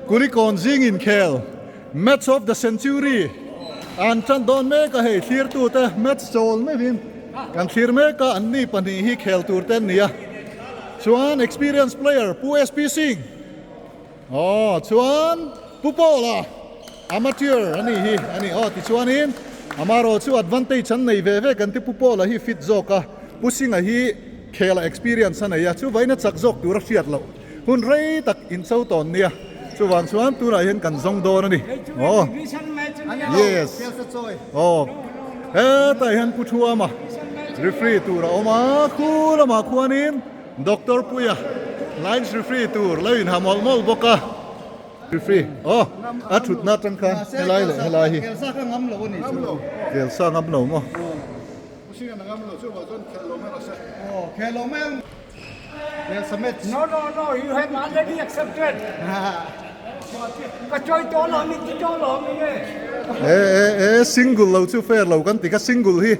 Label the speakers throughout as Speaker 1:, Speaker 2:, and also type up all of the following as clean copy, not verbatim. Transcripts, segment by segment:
Speaker 1: Kulikawn zing inkhel Match of the Century an tan dawn mek a, hei thlirtute match chawl meuhin kan thlir mek a, anni pahnih hi khel tur te an ni a. Chuan experience player Pu SP Singh aw chuan Pu Paula amateur a nih hi a ni aw tichuanin amarawh chu advantage an nei ve ve kan ti Pu Paula hi fit zawk a, Pu Singh-a hi khela experience a nei a, chuvain a chak zawk tur a hriat loh. Hun rei tak in cho tawn nia, chuvang chuan tunah hian kan zawng dawn a ni. Aw, yes, aw, hetah hian Pu Thuama referee tur a awm a, khu lamah khuanin Doctor Puia lines referee tur lo inha mawlh mawlh bawk a. Referee, aw, a thutna atang khan helai leh helai hi. Kelsa ngam lo maw?
Speaker 2: No no no you have already accepted ka chawi tawh lo min ti tawh lo mi e.
Speaker 1: E e e single lo chu fair lo kan ti kha single hi.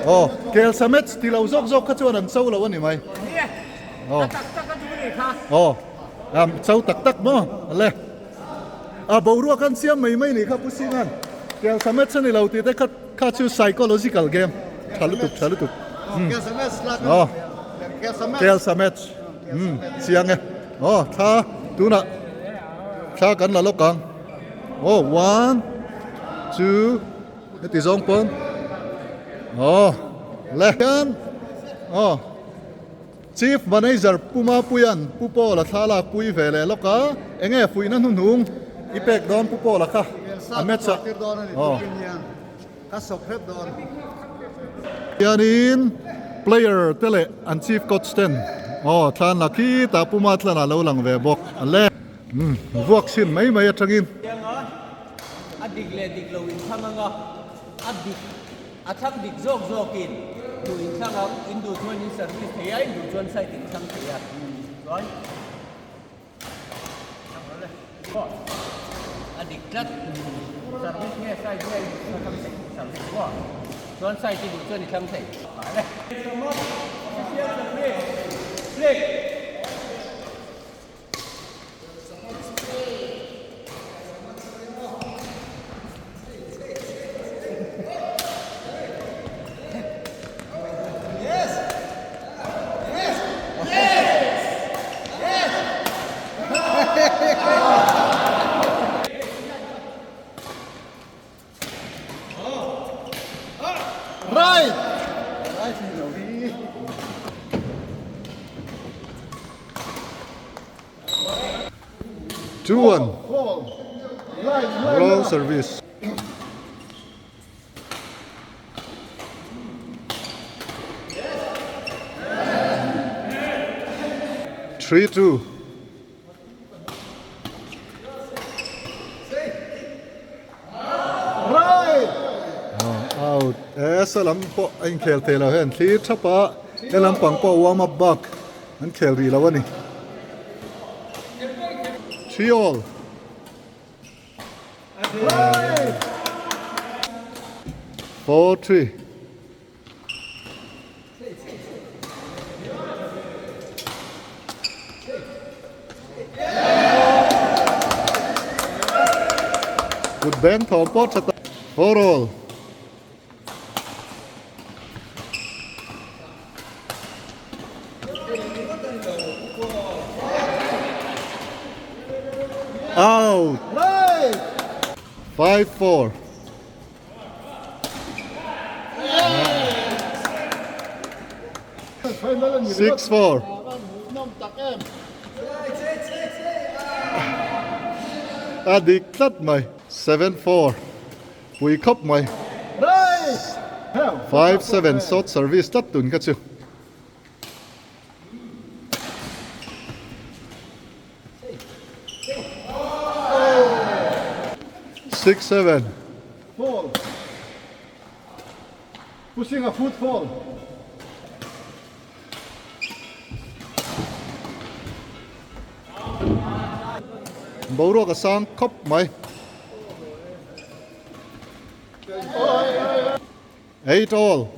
Speaker 1: Aw kel sa match ti lo zawk zawk kha chuan an cho lo a ni mai.
Speaker 2: Aw
Speaker 1: aw am cho tak tak maw le. A boruak an siam mai mai nih kha Pu Singan kel sa match a ni lo tih te kha kha chu psychological game tha lutuk tha lutuk aw kel sa match um chiang e aw thla tunah thla kan la lawk ang aw one two heti zawng pawn aw le hian aw. Chief Manager Pu Mapuia'n Pu Paula thla lak pui ve leh lawk a, enge fuihna hnuhnung i pek dawn Pu Paula kha a match ah aw. Hianin player te leh an chief coach ten aw thla an la khi tah Pu Matlan a lo lang ve bawk a le. Umm vuak chhin mai mai atangin.
Speaker 3: A dik leh dik lo inthlang anga a dik. A thlang dik zawk zawkin duh in thlang ang, in duh chuan in service thei a, in duh chuan site in thlang thei a. Chuan a dik tlat, service nge site nge i duh chuan thlang thei, service pawh chuan site i duh chuan i thlang thei. Official service, click.
Speaker 1: 2-1 Wrong service. 3-2. Out e salam pawh a inkhel thei lo hian thlir thap a he lampang pawh warm up bak an khel rih lo a ni. 3 all. 4-3. Kut beng thawm pawh tha tak. 4 all. Out. 5-4. 6-4. A dik tlat mai. 7-4. Pui khawp mai. 5-7 short service tlat tun kha chu. 6-7.
Speaker 4: Fall. Pushing a foot fall.
Speaker 1: Boruak a sang khawp mai. 8 all.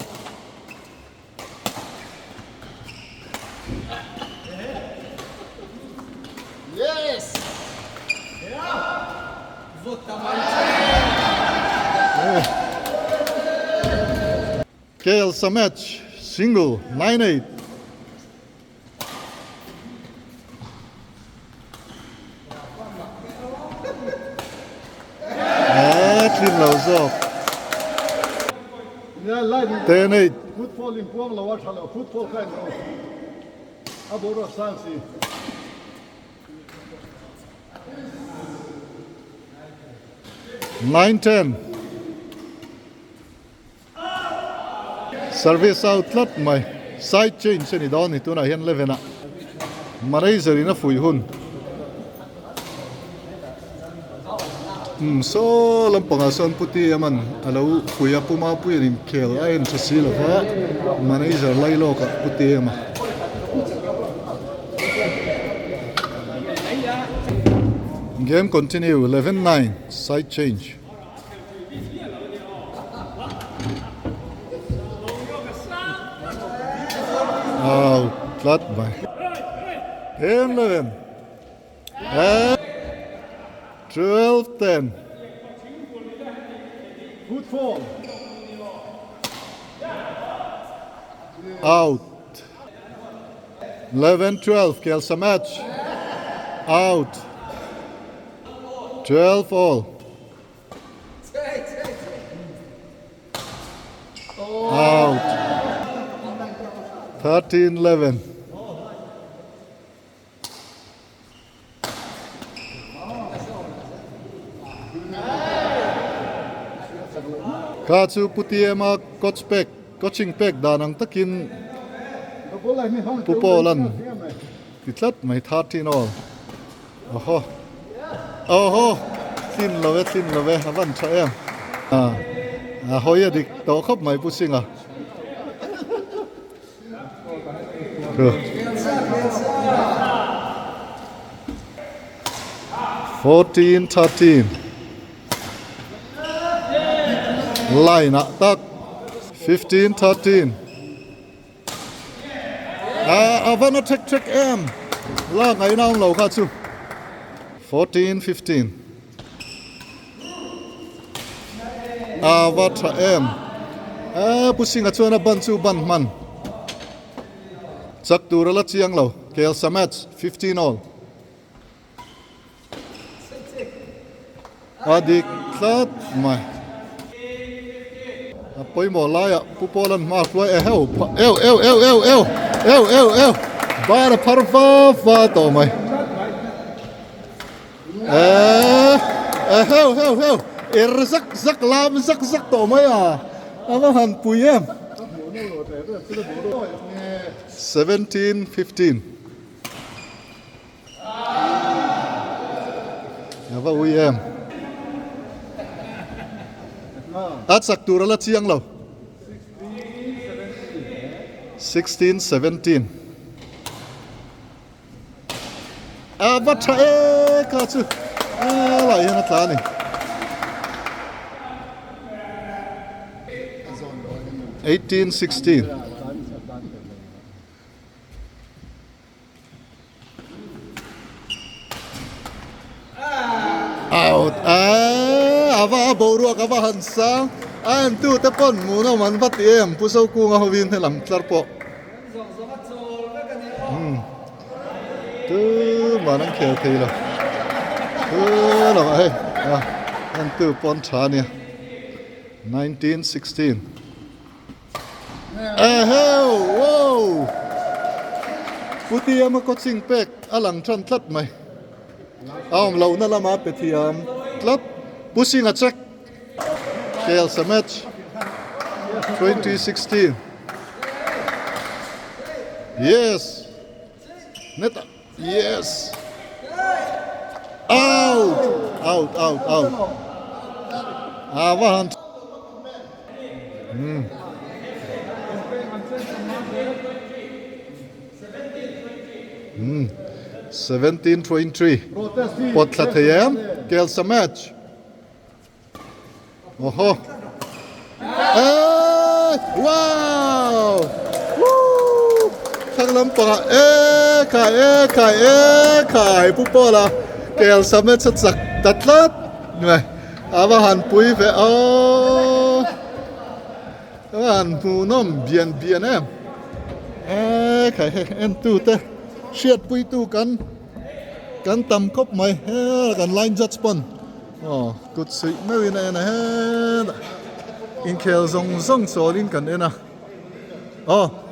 Speaker 1: Kel sa match single 9-8. A tlin lo zawk. 10-8.
Speaker 4: Football in puang lo a tha lo football kha in lo a boruak sang si.
Speaker 1: 9-10. Service out tlat mai. Side change a ni dawn ni tunah hian 11 ah manager in a fuih hun. Umm saw lampangah sawn Pu TM an a lo fuih a Pu Mapuian inkhel a en tha si lova manager lai lawkah Pu TM a. Game continue 11-9 side change. Out tlat mai. 10-11. And 12-10.
Speaker 4: Football.
Speaker 1: Out. 11-12. Kelsa match. Out. 12 all. Out. 13-11. Kha chu Pu TM-a coach pek, coaching pek dan ang takin Pu Paul-a'n ti tlat mai 13 all. Awhaw awhaw tlin lo e tlin lo e a van tha em. A hawi a dik tawh khawp mai Pu Singa. 14 13 Line ah tak 15 13 A a van a thek thek em lak a inang lo kha chu 14 15 A va tha em. A Pu Singa chuan a ban chu ban hman. Chak tur a la chiang lo. Kelsa match 15 all. A dik tlat mai. A pawimawh laiah Pu Paul-a'n hma hruai e heu eu eu eu eu eu eu eu eu bar a phar va va tawh mai. Eh eh heu heu heu er zak zak lam zak zak tawh mai a a va han pui em. 17:15 A va ui em. A chak tur a la chiang lo. 16:17 A va tha e kha chu a lah hian a tla a ni. 18:16 Out a a va a boruak a va han sang a entu te pawn hmuhnawm an va ti em Pu Zokunga hovin helam tlar pawh. Tumah an khel thei lo thu lo ah hei a entu pawn tha a nia 1916 eheu wow Putiama coaching pek a lang tan tlat mai a awm lohna lama pe thiam tlat Pu Singa check Kelsa match 2016 Yes Net Yes Out Out out out A va han Hmm Hmm 17-23 Pawt thla thei em Kelsa match Oho. Hey! Wow! Woo! thlang lampangah e khai e khai e khai Pu Paula kel sa match a chak ta tlat mai a va han pui ve aw a va han hmuhnawm bian bian em e khai hei entute hriatpuitu kan kan tam khawp mai he kan line judge pawn aw kut suih meuhin a en a hetah inkhel zawng zawng chawlin kan en a aw.